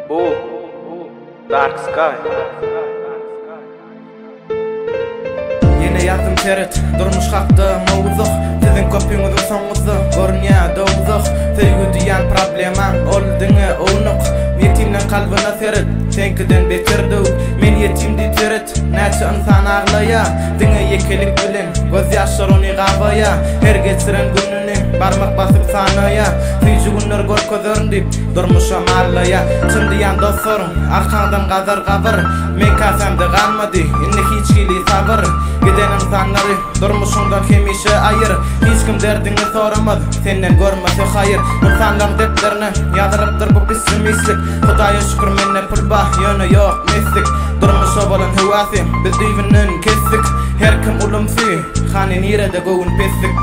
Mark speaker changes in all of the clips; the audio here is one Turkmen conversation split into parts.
Speaker 1: Bu Dark Sky.
Speaker 2: Ýene ýazdym seret, durmuş hakda mowzuk Siziň köpüňiziň soňuzy görünýä dowzah Söýgi diýýän problemaň, ol diňe ownuk Ýetimleň kalbyna seret, seňkiden beter döwük Men ýetim diýip seret, näçe ynsan aglaýa Diňe ýekelik bilen, gözýaşlar ony gabaýa Her geçiren gününi, barmak basyp sanaýa Süýji günler görkezerin diýip, durmuşa mallaýa Çyn diýýän dostlaryň, arkaňdan gazar gabyr Meň käsämde galmady, indi hiç hili sabyr Giden ynsanlary durmuşyňdan hemişe aýyr Hiç kim derdiňi soramaz, senden görmese haýyr Ynsanlaryň depderine ýazylypdyr bu pessimistlik Hudaýa şükür mende pul bar, ýöne ýok meslik Durmuşa bolan höwesi biz düýbünden kesdik Her kim ulumsy, hany nirede göwün peslik.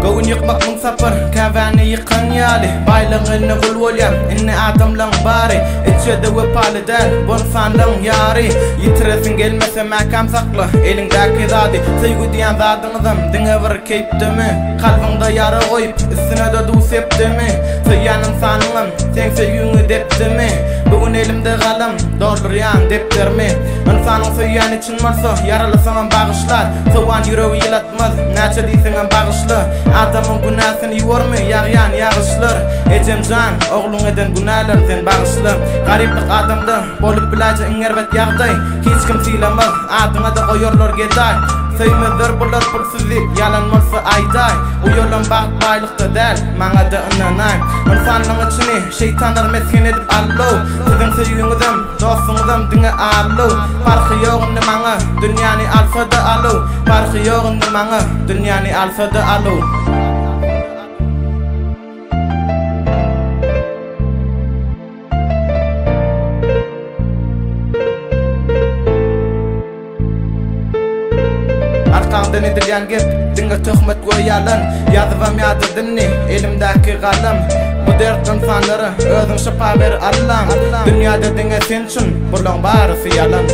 Speaker 2: Göwün ýykmak müň sapar, Käbäni ýykan ýaly, Baýlygyň eline gul bolýan, indi adamlaň bary, Içe-de wepaly däl, bu ynsanlaň ýary. Ýitiresiň gelmese mäkäm sakla, eliňdäki zady, Söýgi diýen zadyňyzam diňe bir keýpdemi? Kalbyňda ýara goýup, üstüne-de duz sepdimi? Söýýän ynsanyňam seň söýgiňi depdimi? Bu gün elimde galam, doldurýan depderimi. Ynsanyň söýýäni çyn bolsa, ýaralasaňam bagyşlar. Sowan ýüregi ýylatmaz, näçe diýseňem bagyşla. Adamyň günäsini ýuwarmy ýagýan ýagyşlar? Ejem jan, ogluň eden günälerini sen bagyşla. Garyplyk adamda bolup biläýjek iň erbet ýagdaý. Hiç kim sylamaz, adyňa-da goýarlar gedaý. Söýmezler bular pulsuz diýip, ýalan bolsa aýdaý. Uýalan bagt baýlykda däl, maňa-da ynanaý. Ynsanlygyň içini şeýtanlar mesgen edip allow. Siziň söýgiňizem, dostuňyzam diňe allow. Parhy ýok indi maňa, dünýäni alsa-da alow. Parhy ýok indi maňa, dünýäni alsa-da alow. Arkaňdan edilýän gep diňe töhmet we ýalan Ýazybam ýadady indi elimdäki galam Bu dert ynsanlara özüň şypa ber Allam Dünýäde diňe sen çyn bulaň barysy ýalan.